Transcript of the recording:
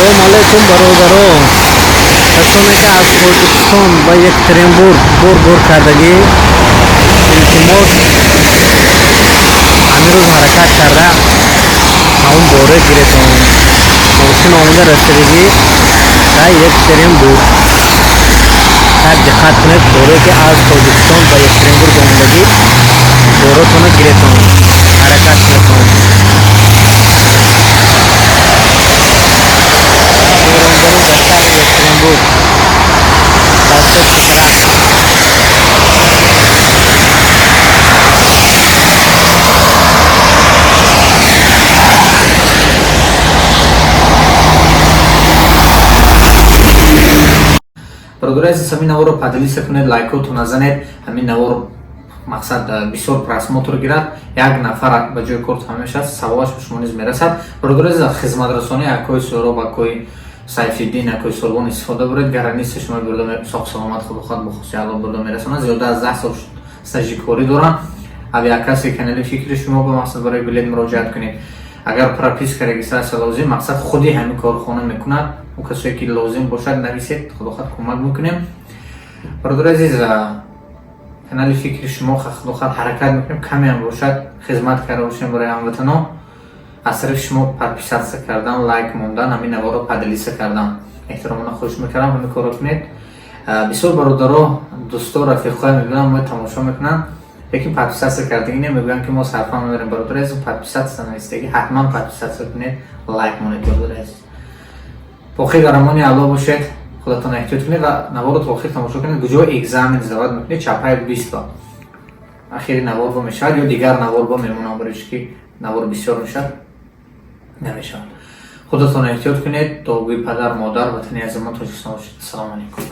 Салом алейкум, бародарон, касоне ки аз Тоҷикистон ба Екатеринбург бор кардагӣ, илтимос, ҳамин рӯз ҳаракат карда ҳамун боре гиретон. Мошин омода расидагӣ дар Екатеринбург. Так, диққат кунед, боре ки аз Тоҷикистон ба Екатеринбург омадагӣ, боротона гиретон, ҳаракат кунетон. Боронгарон дар шаҳри Екатеринбург дар точки тракт. Бародари азиз, ҳамин наворро поделиться кунед, лайкоту назанед. Ҳамин навор, мақсад, бисёр просмотр гирад, як нафар ба ҷои кор тамом мешавад, савобаш ба шумо низ мерасад. Бародари азиз, аз хизматрасонии акои Суҳроб, акои Сайфиддин, акои Сурбон истифода буред. Гараниста шумо бурда, соқ саломат, худохоҳад, бо хусиялло бурда мерасонад. Зиёда аз 10 сол стажи корӣ доранд. Авиакасси канали фикри шумо ба мақсад барои билет муроҷиат кунед. Агар прописка, регистрация лозим, мақсад, худи ҳамин корхона мекунад. Ӯ касое ки лозим бошад, нависед, худохоҳад, кӯмак мекунем. Бародари азиз, канали фикри шумо, худохоҳад, ҳаракат мекунем, камеам бошад, хизмат карда бошем барои ҳамватанон. Аз тарафи шумо подписаться кардан, лайк мондан, ҳамин наворро поделиться кардан, эҳтиромона хоҳиш мекардам, ҳамин корро кунед. Бисёр бародаро, дӯсто, рафиқҳое мебинам, мо тамошо мекунанд, лекин подписаться кардагӣ не, мегӯянд ки мо сарфа надорем. Бародари азиз, подписаться навистагӣ, ҳатман подписаться кунед, лайк монед. Бародари азиз, боқӣ дар амони Аллоҳ бошед, худатон эҳтиёт кунед ва наворро то охир тамошо кунед. Куҷо экзамен сдавать мекунед, чапаи 20 ба ахири навор бо мешавад ё дигар навор бо мемонам, барои ки навор бисёр мешавад, намешавад. Худатон эҳтиёт кунед. Дуогӯи падар, модар, ватани азизамон Тоҷикистон бошед. Ассалому алайкум.